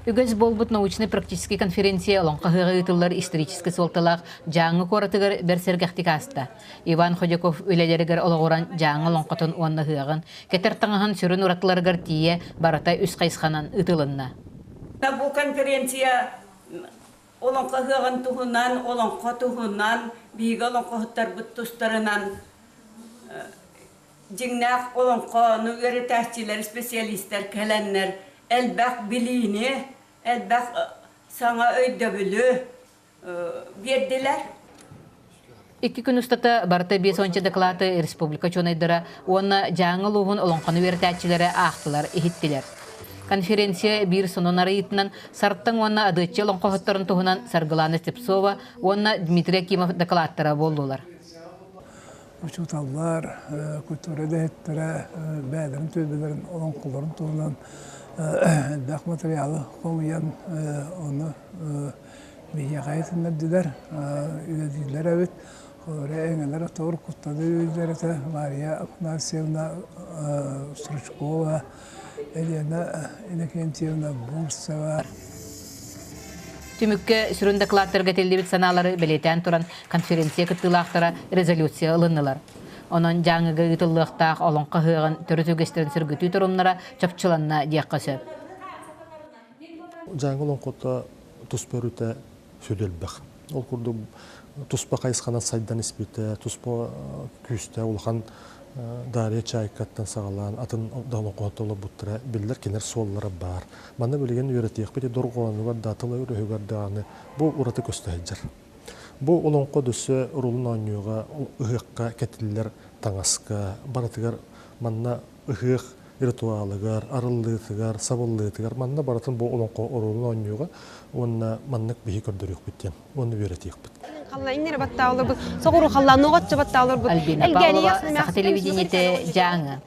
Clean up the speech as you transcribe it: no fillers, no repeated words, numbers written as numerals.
Үгэс буолбут научнай-практическай конференция Олоҥхо ыһыаҕа ыытыллар историческай суолталаах Дьааҥы куоратыгар бэрт сэргэхтик ааста. Иван Ходяков үлэлэригэр олоҕуран Дьааҥы олоҥхотун уонна ыһыаҕын, кэтэр таҥаһын сүрүн уратыларыгар тиийэ барыта үс хайысханан ыытылынна. Бу конференция олоҥхо ыһыаҕын туһунан, олоҥхо туһунан, биһиги олоҥхоһуттарбыт тустарынан дьиҥнээх олоҥхону үөрэтээччилэр, специалистар кэлэннэр элбэх билиини, элбэх саҥа өйдөбүлү биэрдилэр. Икки күн устата барыта 50 дакылааты республика учуонайдара уонна Дьааҥы улууһун олоҥхону үөрэтээччилэрэ аахтылар, иһиттилэр. Конференция биир сонун арыйыытынан Сартаҥ уонна Адыаччы олоҥхоһуттарын туһунан Саргылана Слепцова уонна Дмитрий Акимов дакылааттара буоллулар. Учууталлар, культура үлэһиттэрэ бэйэлэрин түөлбэлэрин олоҥхолорун туһунан элбэх материалы хомуйан ону биһиэхэ иһитиннэрдилэр, үлэлииллэр эбит. Холобура, эҥэлэр отуор куттаны үлэлииллэр этэ Мария Афанасьевна Стручкова, Елена Иннокентьевна Бурцева. Түмүккэ сүрүн дакылааттарга этиллибит санаалары бэлиэтээн туран конференция кыттыылаахтара резолюция ылыннылар. Онон Дьааҥыга ыытыллыахтаах Олоҥхо ыһыаҕын төрүт үгэстэрин сөргүтүү торумнара чопчуланна диэххэ сөп. Дьааҥы олоҥхото туспа өрүтэ сүдү элбэх. Ол курдук туспа хайысханан сайдан испитэ, туспа күүстээх улахан Дарья Чайкаттан саҕалаан атын да олоҥхоһуттар олорбуттара биллэр, кинилэр суоллара баар. Манна билигин үөрэтиэхпит дорҕоонугар да, тыл өрүһүгэр даҕаны бу ураты көстө сылдьар. Бу олоҥхо дөссө урулун оонньууга, ыһыахха кэтиллэр таҥаска, барытыгар манна ыһыах ритуалыгар, арыллыытыгар, сабыллыытыгар манна барытын бу олоҥхо оруолун оонньууга уонна маннык биһи көрдөрүөхпүт диэн уонна үөрэтиэхпит. Альбина Павлова, Саха телевидениете, Дьааҥы.